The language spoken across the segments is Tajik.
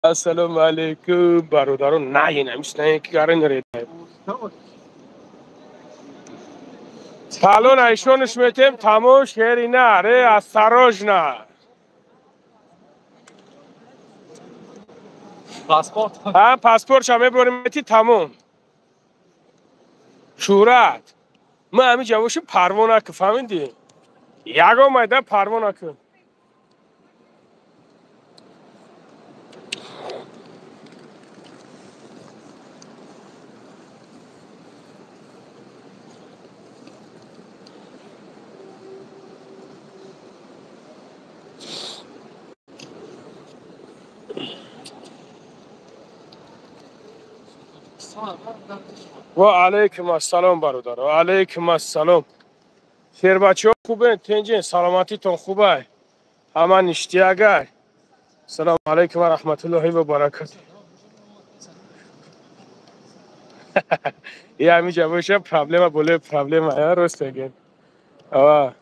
Ассалому алайкум, бародарон. На, намис на ки гарен реда. Талон айшониш метем, тамом шери на, ре осторожно. Паспорт. А, паспорт ша меборим мети тамом. Шӯрат. Ма ҳамин ҷавоши парво накун, фаҳмидӣ? Ягон майда парво накун. Ва алайкум ассалом, бародар. Ва алайкум ассалом. Шербачаҳо хубен, тенҷен, саломатитон хубай. Ҳама ништиягай. Ассалому алайкум ва раҳматуллоҳи ва баракатуҳ. И ҳамин ҷавоша проблема болои проблема, я рост мегӯед. Ава.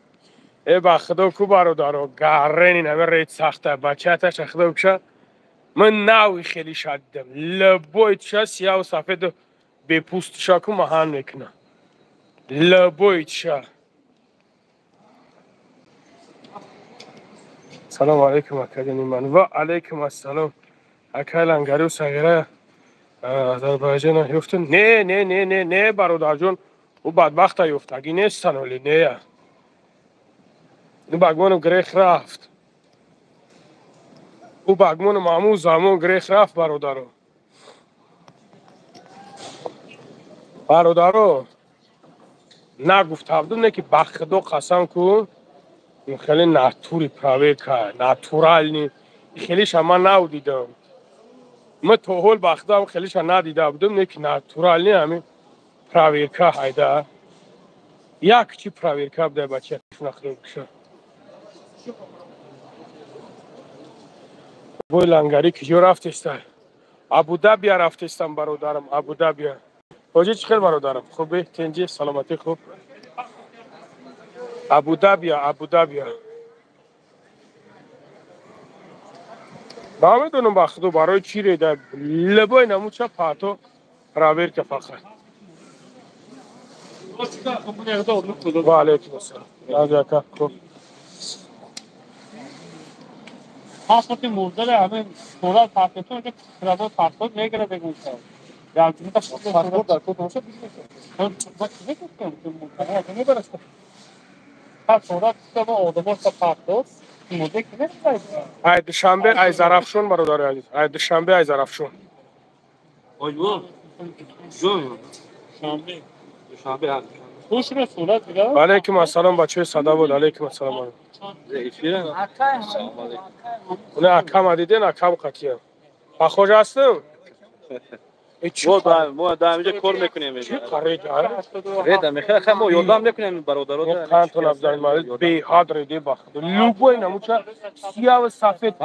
Э ба худо ку бародаро, гаррен ин ҳама рейд сахта, бачааташа худо куша. Ман нави хеле шадидам. Лабои тша сияҳу сафеду бепӯстша ку маҳан мекунам. Лабои тша. Салому алайкум, акаҷони ман. Ва алайкум ассалом. Акай лангарию сағира Азарбайҷона ёфтун? Не, не, не, не, не, бародарҷон. Ӯ бадбахта ёфтагӣ нестан оли, нея. Ӯ багмонам грех рафт. Ӯ багмонам ҳамун замон грех рафт, бародаро. Бародаро, нагуфта будум, не ки ба худо қасам ку, ин хеле натури проверка, натурални. Хелеша ман навдидам. Ман то ҳол ба худо хелеша надида будум, не ки натурални ҳамин проверка ҳайда. Як чи проверка буда бача нахӯрд куша. Бой лангари киҷо рафтеста? Абудабия рафтестам, бародарам, Абудабия. Ҳоҷи чӣ хел, бародарам? Хубе, тенҷи, саломатӣ хуб. Абудабия, Абудабия. Намедонам ба худо барои чӣ реда. Лабои намуча пато проверка фақат. Ва алайкум ассалом. Ака, хуб. Паспорти мурдара ҳамин сурат паспортон ки крадо паспорт мегирад бегун. Паспорт дар код бошад Ай Душанбе, ай Зарафшон, бародари азиз. Ай Душанбе, ай Зарафшон. Алайкум ассалом, бачаҳои Садавод, алайкум ассалом. Не, акама диден, акам қатиям. Похож ҳастам? Мо дар инҷа кор мекунем. Чӣ қарид? Реда мехоҳам, хай мо ёрдам мекунем бародаро. Қантон афзал малид беҳад реде ба худо. Любой намуча сияҳу сафед.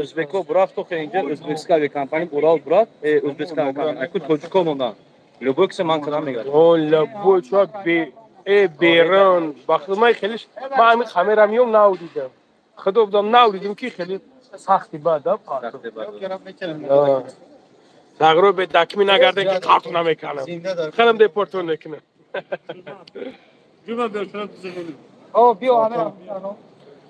Ӯзбекҳо бурафт, охе инҷа ӯзбекская авиакомпания Урал бурад, ӯзбекская авиакомпания. Аку тоҷикҳо мондан. Любой кисе ман кадам мегирад. О, любой ча бе берон. Ба худо ман хеле ман ҳамин хамера миём нав дидам. Худо будам нав дидам ки хеле сахти бад, а? Сахти бад. Дағро бе дакми нагарден ки қарту намеканам. Хелам депортон мекунам.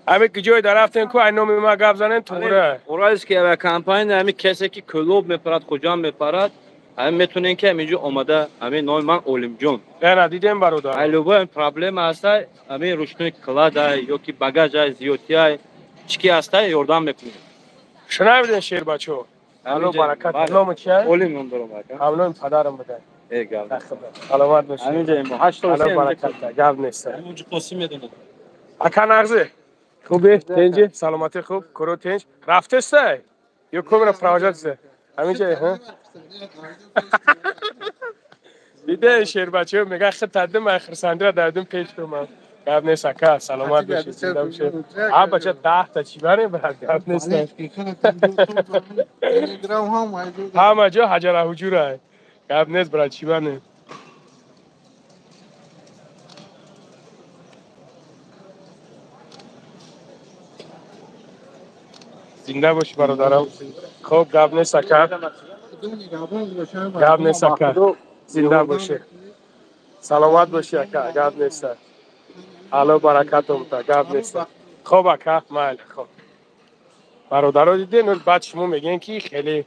Ҳамин ки ҷой дарафтем ку ай номи ма гап занен туғра. Уральский авиакомпания ҳамин касе ки Кӯлоб мепарад, Хуҷанд мепарад, ҳамин метавонем ки ҳамин ҷо омада, ҳамин номи ман Олимҷон. Ана дидем бародар. Ай любой проблема ҳаста, ҳамин ручной клад ай ё ки багаж ай зиёдтиай, чӣ ки ҳаста ёрдам мекунем. Шунавиден шербачо. Алло баракат. Номи чи? Олим ном дорам ака. Ҳамноми падарам буда. Э гап. Саломат бошед. Ҳамин ҷо мо 8 Алло баракат. Гап нест. Ҳамин ҷо Қосим медонад. Ака нағзе. Хубе, тенҷи, саломатӣ хуб, куро тенҷ. Рафтестай? Ё камера провожатсе? Ҳамин ҷо, ҳа? Диде шербачаҳо мега хит тадим ай хирсандира дадим пеш ман. Гап нест ака, саломат бошед, зинда бошед. А бача 10 та чӣ барем брат, гап нест. Ҳама ҷо ҳаҷара ҳуҷура. Гап нест брат, чӣ барем. Зинда бошӣ бародарам. Хоб, гап нест ака. Гап нест ака. Зинда бошӣ. Саломат бошӣ ака, гап нест. Алло баракатум та, гап нест. Хоб ака, майли, хоб. Бародаро диден, баъд шумо мегӯен ки хеле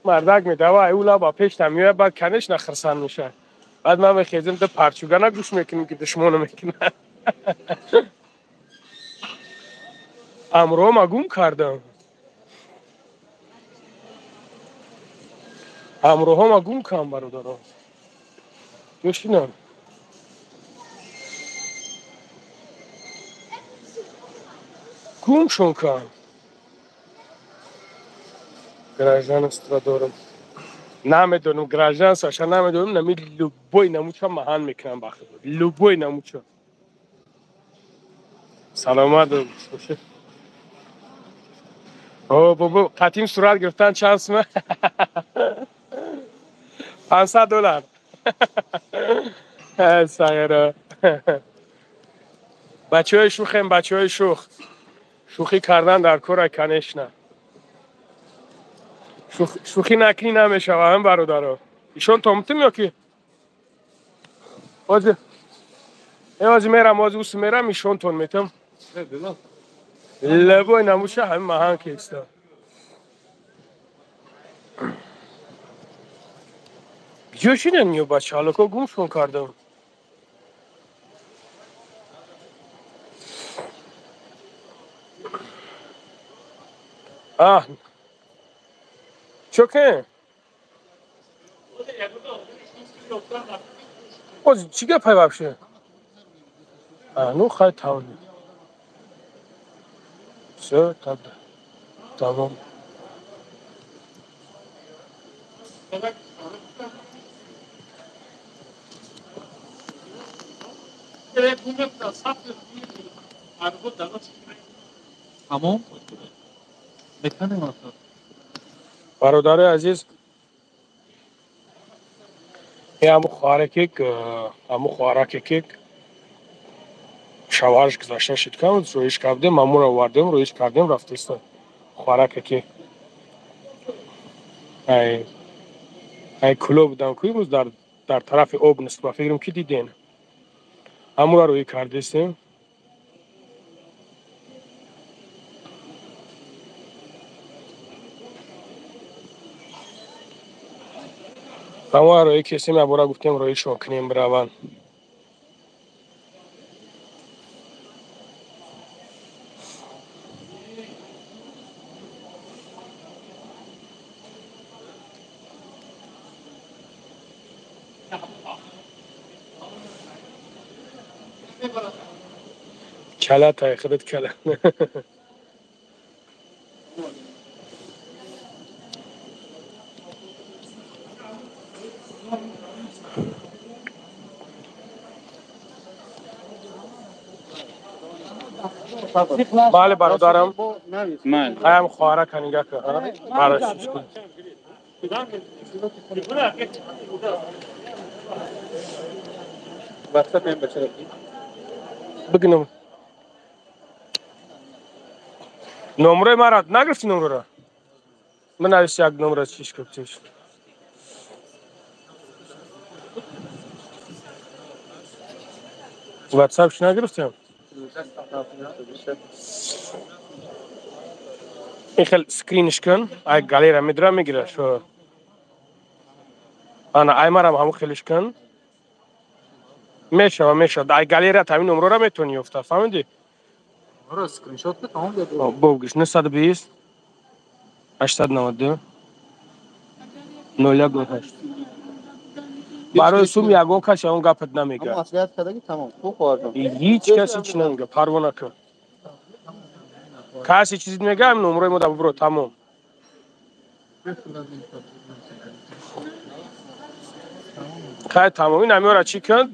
мардак медава, ай ула ба пешта меояд, баъд конечно хирсанд мешавад. Баъд ман мехезем да парчугана гӯш мекунем ки душмоно мекунад. Амрома гум кардам. Ҳамроҳома гум кардам бародаро. Ҷошинам. Гумшон кардам. Гражданство дорам. Намедонам гражданствоша намедонам, нами любой намуча маҳан мекунам ба худо. Любой намуча. Саломат бошед. О, бобо, қатим сурат гирифтан чанд сума? $500. Сағира. Бачаҳои шухем, бачаҳои шух. Шӯхӣ кардан дар кора, конечно. Шӯхӣ накунӣ намешава, ҳам бародаро. Ишон томтим ё ки? Ози ози мерам, ози ус мерам, ишонтон метам. Лебой намуша ҳамин маҳан кеста. Ҷо шинан ё бачаалоко гумшон кардам. А, чоке? Оз чӣ гапай вообще? А, ну хай тавни. Всё, тогда. Тамом. Тамом? Бародари азиз, ҳаму хоҳараке ки шавҳараш гузашта шид кам, рӯиш кардем, мамуро овардем, рӯиш кардем, рафтеста. Хоҳараке ки ай куло будам ку имрӯз дар тарафи об нест, ба фикрам ки диден. Ҳамуро рӯӣ кардестем. Ҳамуро рӯӣ кесем, ябора гуфтем рӯишон кунем бираванд. Кала худат кала. Бале бародарам. Хаям хоҳара канига ка. Бараш. Бигнам. Номрои мара нагирифти номрора? Ман навис як номра чиш куптиш. WhatsApp ш нагирифтем? Ин хел скринш кун, ай галера медра мегира шо. Ана ай марам ҳаму хелиш кун. Мешава, мешава. Ай галера ҳамин номрора метавонӣ ёфта, фаҳмидӣ? Ора скриншот ка тамом дод. Богиш 920 892 01 Барои сум ягон кас ягон гапат намега. Маслиҳат кардаги тамом. Хуб хоҳарҷон. Ҳеҷ каси чиз намега, парво накун. Касе чизе мега, ҳамин номрои мо да бубро, тамом. Хай тамом, ин ҳамиёра чӣ кун?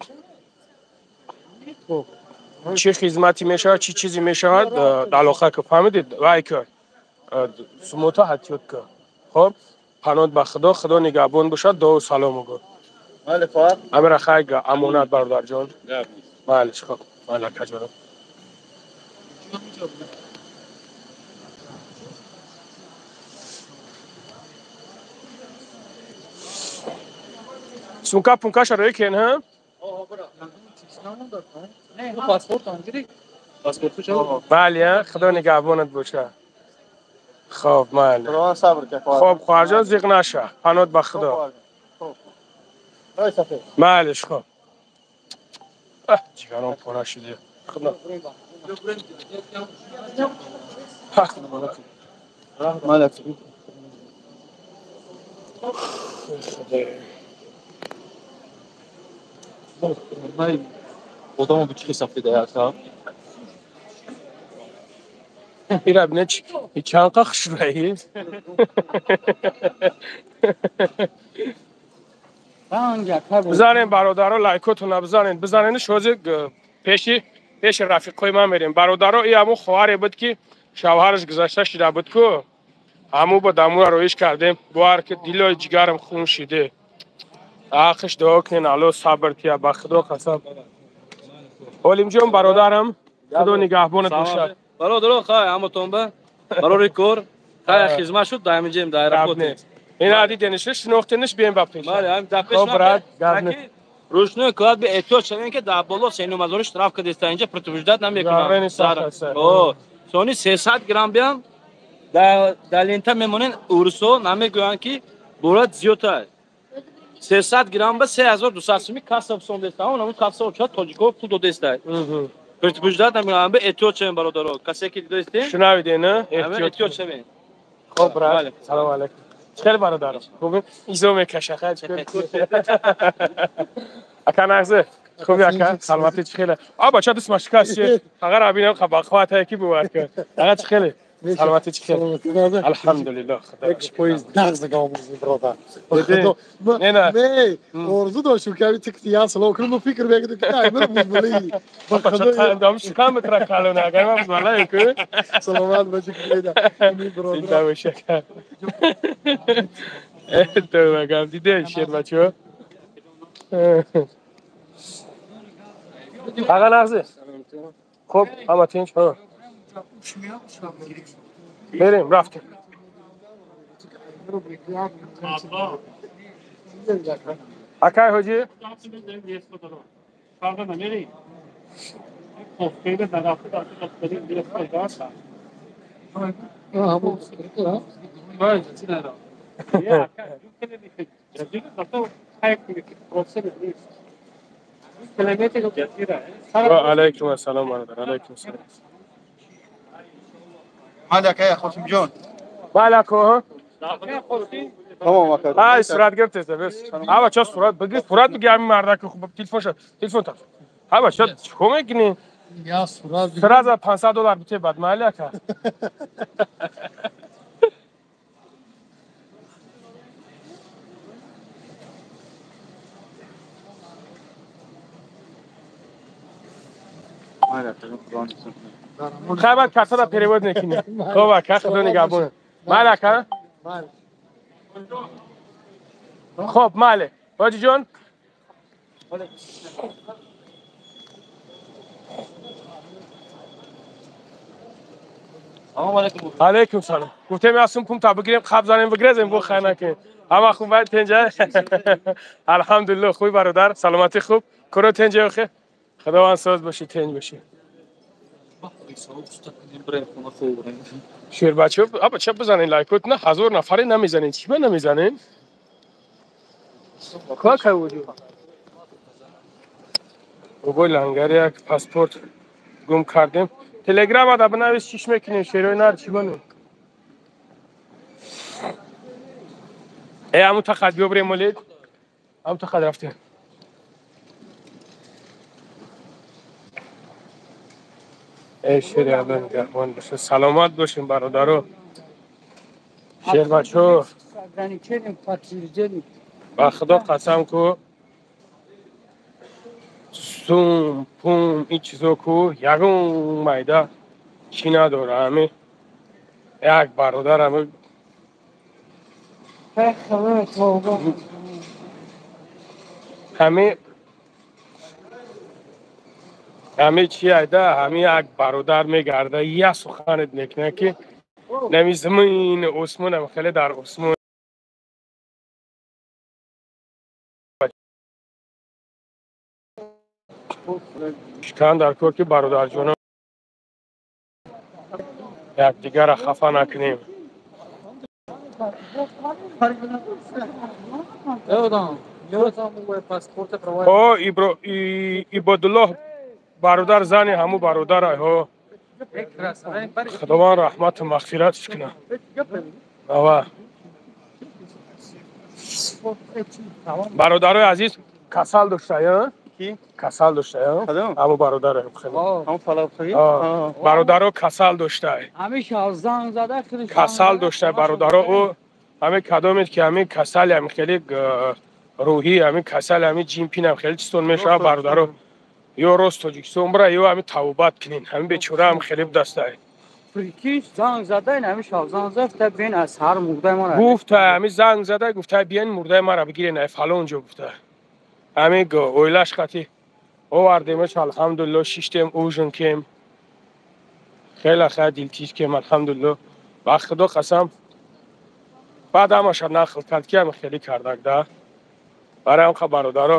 Чӣ хизмате мешавад, чӣ чизе мешавад, алоқа ку, фаҳмидед? Вай ку, сумота ҳатиёт ку. Хоб, паноҳ ба Худо, Худо нигаҳбон бошад, дуо салому гӯ. Бале, хоҳар. Амира хай амонат бародарҷон. Бале, хоб, бале акаҷонам. Сумка пункаша рӯй кен, ҳа? Бале, худо нигаҳбонат боша. Хоб, майли. Хоб, хоҳарҷон, зиқ наша. Панот ба худо. Майлиш, хоб. Ҷигарон пора шуди. Худо. Одамо бичи сафеда яка. Ира бинед чанд қа хушрӯӣ. Бизанем бародаро, лайкотона бизанед. Бизанед шози пеши пеши рафиқҳои ман мерем. Бародаро, и ҳамун хоҳаре буд ки шавҳараш гузашта шида буд ку. Ҳаму ба дамура роиш кардем. Бовар ки дилои ҷигарам хун шиде. Ақш дуо кунен, Алло сабр тия, ба худо қасам. Олимҷон бародарам, худо нигаҳбонат бошад. Бародаро, хай ҳаматон ба барори кор, хай хизмат шуд, даимиҷем дар аэропорт. Ина дидениш, шинохтениш бием ба пеш. Бале, ҳам дар пеш. Брат, гап не. Рушной клад би эҳтиёт шавем ки дар боло сенумазори штраф кардеста, инҷа предупреждать намекунам. О, сони 300 грамм биям дар лента мемонен, урусо намегӯянд ки борат зиёд аст. 300 грамм ба 3200 суми касса фисондеста, он касса оча тоҷико пул додеста. Предупреждать намекунам, бе эҳтиёт шавем бародаро. Касе ки дидоистем? Шунавиден, эҳтиёт шавем. Хоб, брат, салом алейкум. Чӣ бародаро? Хуб, изо мекаша, хай чӣ? Ака нағзе, хуби ака, саломатӣ чӣ хеле? А бача дӯст машка аст, агар абинам хабақват ки бувад ки. Ага чӣ хеле? Саломатӣ чӣ хеле? Алҳамдулиллоҳ, худо. Як поезд нағз гомӯз бародар. Не, не, орзу доштум ки ами тикти я салом кунам, фикр мекардам ки ай ман бузмалӣ. Ба худо дам шикам метра калона, агар ман бузмалӣ ку. Саломат бошӣ ки бародар. Зинда бошӣ ака. То гап диде шер бачо. Аға нағзе. Хоб, ҳама тинч, ҳа. Мерем, рафтем. Акай ҳоҷӣ? ва алайкум ассалом бародар, алайкум ассалом. Малака я Хосимҷон. Малако, Тамом ака. Ай сурат гирифтеста, бес. А бача сурат бигир, сурат бигир ҳамин мардаки хуб телефон шо, телефон та. А бача чӣ мекунӣ? Я сурат сразу $500 бите бад майли ака. Хай баъд картада перевод мекунӣ. Хоб ака, худо нигаҳбон. Майли ака? Хоб, майли. Ҳоҷиҷон? Алейкум салом. Гуфтем ясум кум та бигирем, қаб занем, бигрезем, бо хай накунем. Ҳама хуб баъд тенҷа? Алҳамдулиллоҳ, хуби бародар, саломатӣ хуб. Куро тенҷа охе? Худованд соз бошӣ, тенҷ бошӣ. Шербачо, аба ча бизанен лайкот, на 1000 нафаре намезанен. Чӣ ба намезанен? Ква кай вуҷуд? Бобои лангари як паспорт гум кардем. Телеграма да бинавис чиш мекунем, шерои нар чӣ банем? Э, ҳамун тақад биё бирем молед. Ҳамун тақад рафтем. Эй шери Алло нигаҳбон боша. Саломат бошем бародаро. Шербачо. Ба худо қасам ку сум, пум, ин чизо ку ягон майда чӣ надора. Ҳами як бародар ҳами ҳами чи айда, ҳами як бародар мегарда, як суханет мекунад ки нами замин осмонам хеле дар осмон. Шикан дар кор ки бародарҷонам якдигарро хафа накунем. О, Ибодуллоҳ бародар зани ҳаму бародарай ҳо. Худованд раҳмату мағфиратш кунад. Ава. Бародарои азиз, касал доштая? Касал доштая? Ҳаму бародарай. Бародаро касал доштай. Касал доштай бародаро. Ӯ ҳаме кадомед ки ҳамин касали ҳамин хеле рӯҳӣ, ҳамин касали ҳамин ҷинпин ҳам хеле чизтон мешавад бародаро. Ё рост Тоҷикистон бира, ё ҳамин тавбат кунин. Ҳамин бечора ҳам хеле будастай. Гуфта ҳамин занг зада, гуфта биён мурдаи мара бигирен, ай фалон ҷо гуфта. Ҳамин оилаш қати овардемаш, алҳамдулилло, шиштем, ужин кем. Хеле хеле дилтиз кем, алҳамдулилло. Ба Худо қасам, баъд ҳамаша нақл кард ки ҳамин хеле кардак да. Барои ҳамқа бародаро,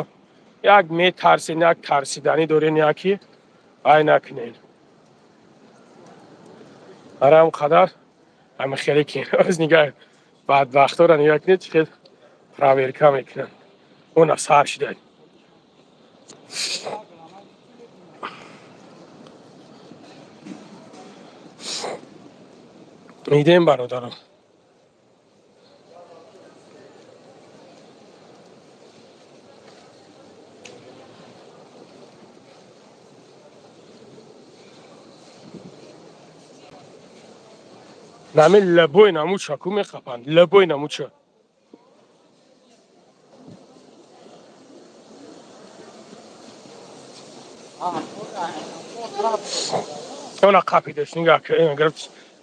як метарсен, як тарсиданӣ дорен, яки ай накунен. Барои ҳам қадар ҳамин хеле ки оз нигаҳ бадбахтора нигаҳ кунед, чӣ хел проверка мекунанд. Она сар шидай. Идем бародарам. Нами лабой намуча ку мехапанд, лабой намуча. Она қапидеш, нигаҳ ки,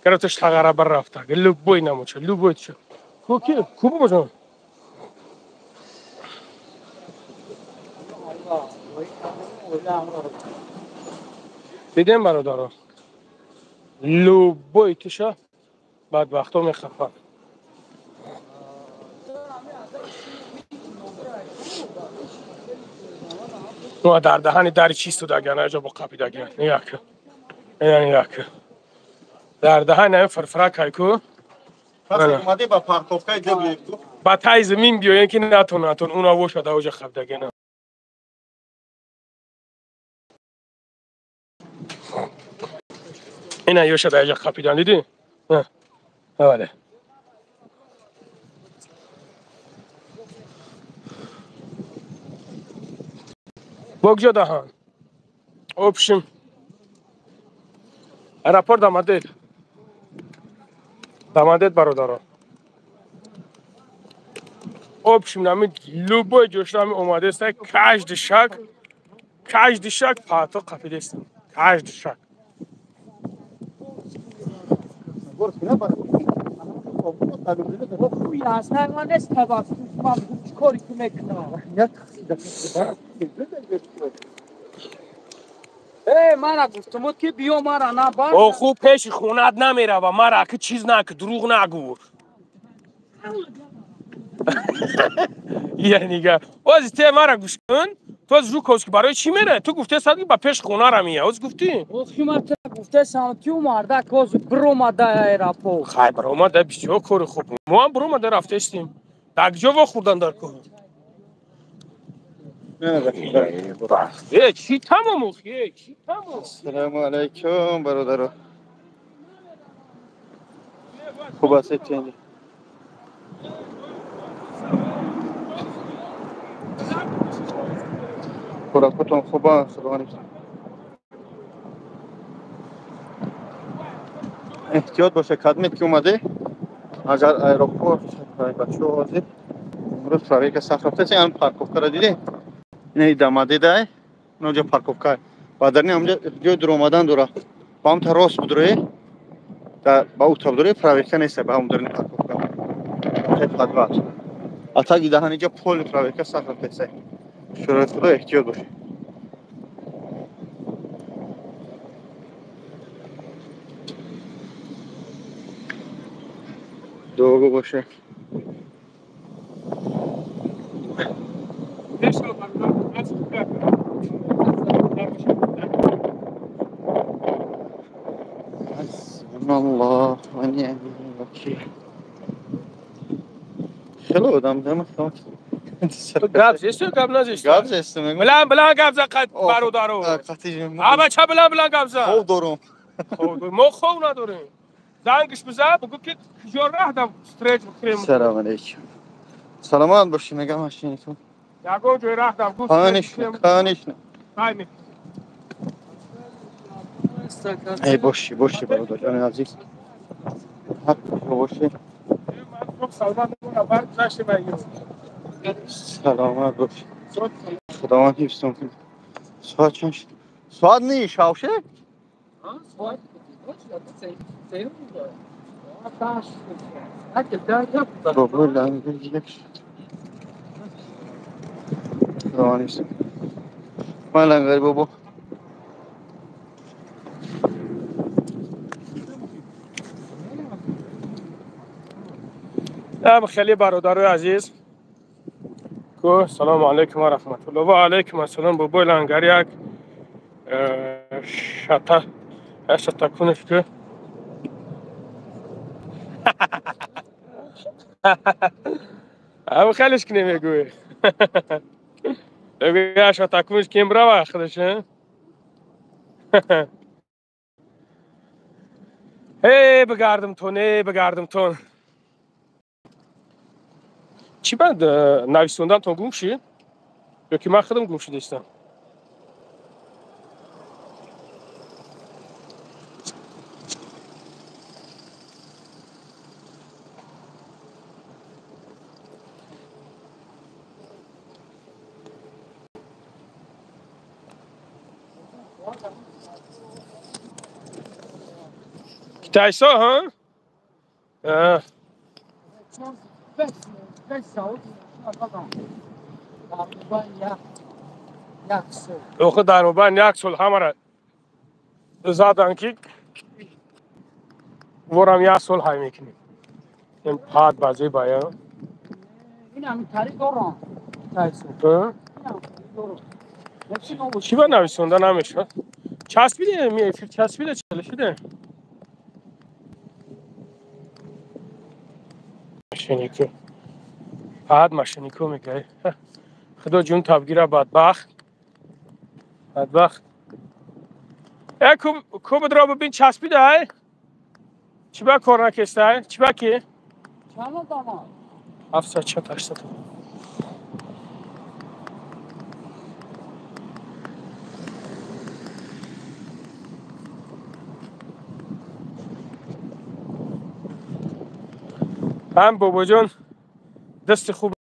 гирифташ тағара бар рафта. Лабой намуча, лабой ча. Ку ки, ку бобоҷон? Дидем бародаро. Лабой тиша бадбахто мехапанд. Ну дар даҳани дари чист даган, аҷо бо қапи даган. Нигаҳ кун. Ина нигаҳ кун. Дар даҳани ҳамин фарфара кайку. Пас омадӣ ба парковкаи ҷо биёед ку. Ба таи замин биёен ки натонатон, уна воша да оҷа хап дагана. Ина ёша да оҷа қапидан, дидӣ? Бале. Бо куҷо даҳан? Общем, аэропорт Дамадет. Дамадет бародаро. Общем, нами любой ҷошро ҳами омадеста, каждый шаг, каждый шаг паато қапидестам. Каждый шаг. Мара гуфтумуд ки биё мара набар. О хуб пеши хонат намерава, мара ки чиз нак, дурӯғ нагӯ. Я нига. Оз те мара гӯш кун. Ту аз Жуковский барои чӣ меравӣ? Ту гуфте сад ба пеш хонара мия. Оз гуфтӣ? Оз ки ман гуфте сам ту мардак оз биромада аэропорт. Хай биромада бисёр кори хуб. Мо ҳам биромада рафтестем. Дар куҷо вохӯрдан дар кор? Э, чӣ тамом охи? Э, чӣ тамом? Ассалому алайкум бародаро. Хуб ҳастед ченҷ? Хӯрокотон хубанд, худованд эҳтиёт боша. Кадмед ки омаде, агар аэропорт бачаҳо ҳозир имрӯз проверка сахт рафтаст. Ан парковкаро дидем, ина Дамадедай, иноҷа парковка, ба дарни ҳамҷа ҷои дуромадан дора, ба ҳамта рост будурӯе, ба ӯ тараф дурӯе, проверка нест ба ҳам дарни парковка подвал. А таги даҳаниҷа полный проверка сахт рафтаст. Шӯрои Худо эҳтиёт бошед. Дуогӯ бошед. Ҳасбуналлоҳ ва ниъмал вакил. Хеле одам дам. Гап зесту гап назесту. Гап зесту мегӯям. Билан билан гап за қад бародаро. Аба ча билан билан гап за. Хов дорум. Мо хов надорем. Зангиш биза бугу ки куҷо раҳ да стреч бихӯрем. Салом алейкум. Саломат бошӣ мегам машинатон. Ягон ҷой раҳ дам гуфт. Конечно, конечно. Эй бошӣ, бошӣ бародарҷони азиз. Ҳар куҷо бошӣ. Саломат бош. Худованд ҳифзтон кунад. Соат чанд шуд? Соат ни шавше? Худованд ҳифзтон кунад. Ман лангари бобо. Хеле бародарои азиз. Салому алейкум ва раҳматуллоҳ. Ва алейкум ассалом. Бобои лангари як шата шатакунеш ку. Ав хелеш ки намегӯй. Мегӯй шатакунеш кем брава худаш. Эй бигардам тон, эй бигардам тон. Чӣ банд нависондамтон гум шид? Ё ки ман худам гум шудастам? Китайсо, ҳа? Охи дар мобайн як сол ҳамара задан ки ворам як сол ҳай мекунем. Ин пад базе бая. Чӣ ба нависонда намешавад? Часпиде ми эфир часпиде чалишиде? Машинику. Баъд машинику мегӯяй. Худо ҷун табгира бадбахт. Бадбахт. Э кубдро бибин часпидай? Чӣ ба кор накестай? Чӣ ба ки? Чанд одама? 700 чанд 800. Ҳам бобоҷон дасти хуб